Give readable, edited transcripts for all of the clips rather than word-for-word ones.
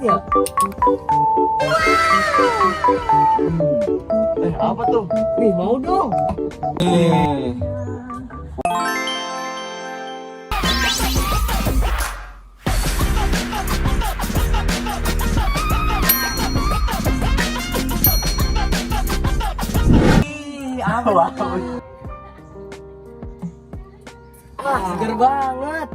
ya? Eh, apa tuh? Wih, mau dong. Eh. Ih, apa tuh? Wah, seger banget.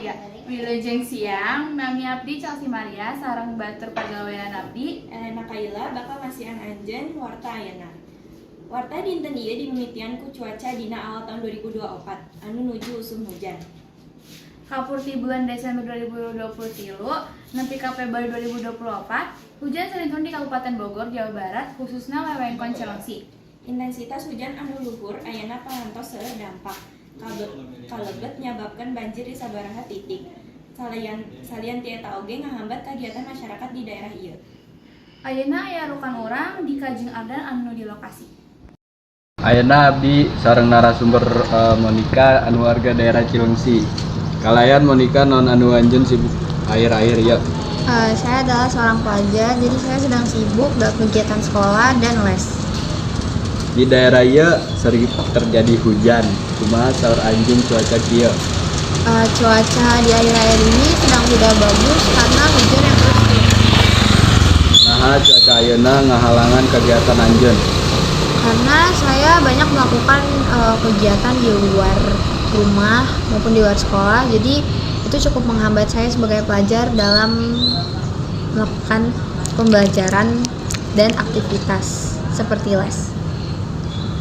Ya, wilujeng siang, nami abdi Chelsea Maria, sareng batur pagawean abdi. Elena Kaila bakal masihan anjeun warta ayeuna. Warta dinten ieu dimimitian ku cuaca dina awal tahun 2024 anu nuju usum hujan. Kapur ti bulan Desember 2023 nepi ka Februari 2024, hujan sering turun di Kabupaten Bogor, Jawa Barat, khususnya wewengkon Cileungsi. Intensitas hujan anu luhur ayeuna parantos seueur dampak. Kalebet nyababkeun banjir di sabaraha titik. Salian salian ti eta oge ngahambat kagiatan masyarakat di daerah ieu. Ayeuna aya rekan urang Dika jeung Ardan anu di lokasi. Ayeuna abdi sareng narasumber Monica anu warga daerah Cileungsi. Kalayan Monica, naon anu anjeun sibuk akhir-akhir ieu? Saya adalah seorang pelajar, jadi saya sedang sibuk dalam kegiatan sekolah dan les. Di daerah ieu sering terjadi hujan. Kumaha saur anjeun cuaca kieu? Cuaca di akhir-akhir ini sedang tidak bagus karena hujan yang terus turun. Naha cuaca ayeuna ngahalangan kegiatan anjeun? Karena saya banyak melakukan kegiatan di luar rumah maupun di luar sekolah, jadi itu cukup menghambat saya sebagai pelajar dalam melakukan pembelajaran dan aktivitas seperti les.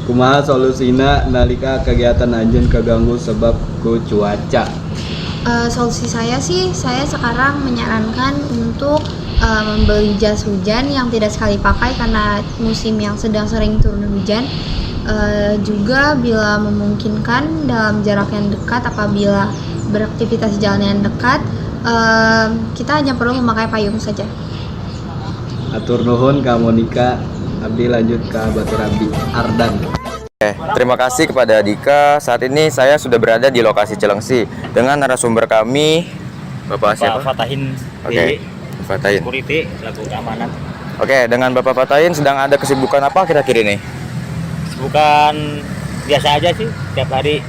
Kumaha solusina nalika kegiatan anjeun kaganggu sebab ku cuaca? Solusi saya sih, saya sekarang menyarankan untuk membeli jas hujan yang tidak sekali pakai karena musim yang sedang sering turun hujan. Juga bila memungkinkan dalam jarak yang dekat, apabila beraktivitas di jalan yang dekat, kita hanya perlu memakai payung saja. Hatur nuhun ka Monica, abdi lanjut ka batur abdi Ardan. Oke, terima kasih kepada Dika. Saat ini saya sudah berada di lokasi Cileungsi dengan narasumber kami, Bapak siapa? Pak Fatahin. Oke, di Fatain. Security selaku keamanan. Oke, dengan Bapak Fatain sedang ada kesibukan apa kira-kira ini? Bukan biasa aja sih, tiap hari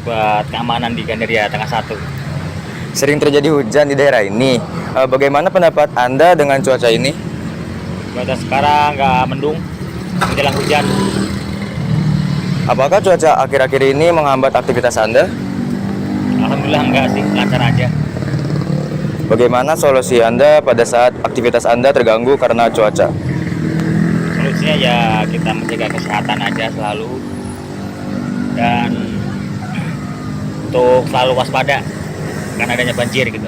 buat keamanan di Gandaria Tengah 1. Sering terjadi hujan di daerah ini. Bagaimana pendapat Anda dengan cuaca ini? Cuaca sekarang nggak mendung, menjelang hujan. Apakah cuaca akhir-akhir ini menghambat aktivitas Anda? Alhamdulillah enggak sih, lancar aja. Bagaimana solusi Anda pada saat aktivitas Anda terganggu karena cuaca? Solusinya ya kita menjaga kesehatan aja selalu dan untuk selalu waspada karena adanya banjir gitu.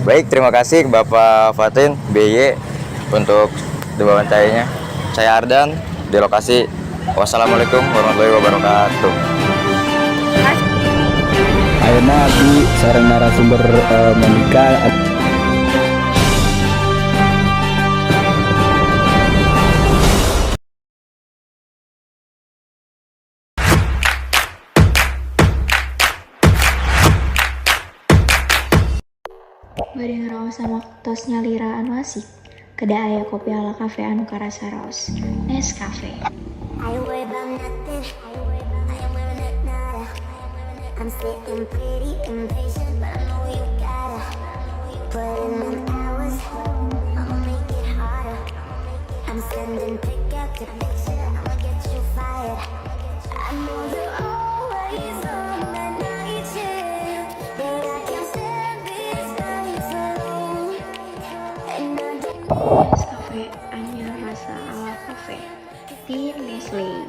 Baik, terima kasih Bapak Fatin BY untuk wawancaranya. Saya Ardan di lokasi. Wassalamualaikum warahmatullahi wabarakatuh. Ayeuna abdi sareng narasumber Monica. Bade ngaraosan waktos nyalira anu asik? Kedah aya kopi ala kafe anu karasa raos. Nescafe. I ain't worried about nothing. I am wearing a nada. I'm sitting pretty impatient, but I know you gotta put in them hours. I'ma make it harder. I'm sending pic after picture. I'ma get you fired. I know you're always on that night shift, but I can't stand these nights alone. And I don't. Nescafe anyar rasa ala kafe di Nestle.